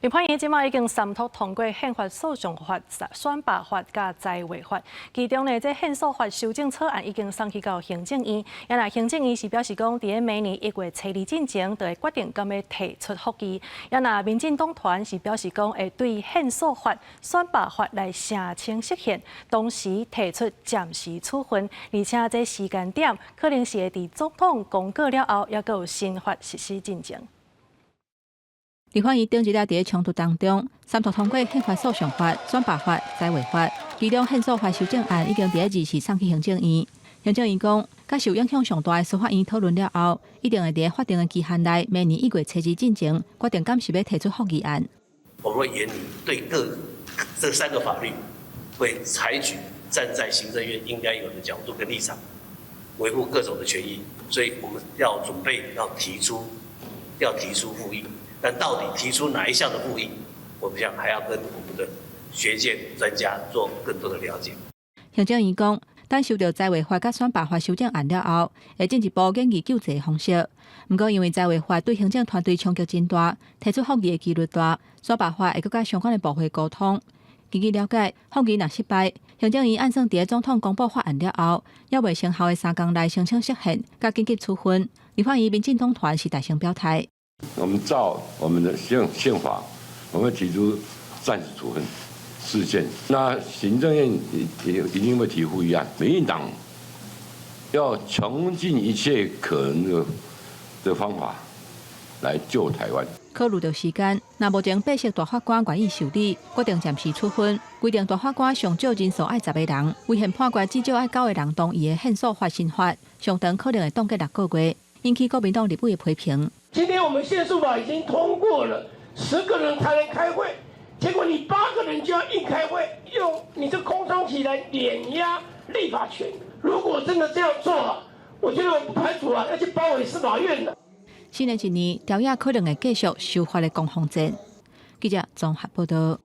立法院這馬已經三讀通過憲法訴訟法、選罷法佮災劃法，其中呢，這憲訴法修正草案已經送去到行政院，啊若行政院是表示講，佇咧明年1月初2進前，就會決定敢欲提出覆議。啊若民進黨團是表示講，會對憲訴法、選罷法來聲請釋憲，同時提出暫時處分，而且這時間點可能是會佇總統公告了後，猶閣有新法實施進前。立法院頂一日佇咧衝突當中，三讀通過憲法訴訟法、選罷法、災劃法，其中憲訴法修正案已經佇咧24送去行政院。行政院講，佮受影響上大的司法院討論了後，一定會佇咧法定的期限內，明年1月初2進前，決定敢是欲提出覆議案。我們會研擬對各這三個法律，會採取站在行政院應該有的角度跟立場，維護各種的權益，所以我們要準備要提出覆議。但到底提出哪一項的覆議，我們想還要跟我們的學界專家做更多的了解。行政院講，等收到災劃法佮選罷法修正案了後，會進一步研議救濟方式。毋過因為災劃法對行政團隊衝擊真大，提出覆議的幾率大，選罷法會閣佮相關的部會溝通。根據了解，覆議若失敗，行政院按算佇咧總統公布法案了後，猶未生效的3工內申請釋憲，佮緊急處分。立法院民進黨團是大聲表態。我們照我們的憲法，我們提出暫時處分釋憲。那行政院也一定會提覆議案。民進黨要窮盡一切可能的方法來救台灣。考慮著時間，若目前八席大法官願意受理，決定暫時處分，規定大法官上少人數愛十個人，違憲判決至少愛九個人同意的憲訴法新法，上長可能會凍結6個月，引起國民黨立委的批評。今天我們憲訴法已經通過了，10個人才能開會，結果你八個人就要硬開會，用你這空窗期來碾壓立法權。如果真的這樣做啊，我覺得我不排除啊要去包圍司法院了。新的一年，朝野可能會繼續修法的攻防戰。記者綜合報道。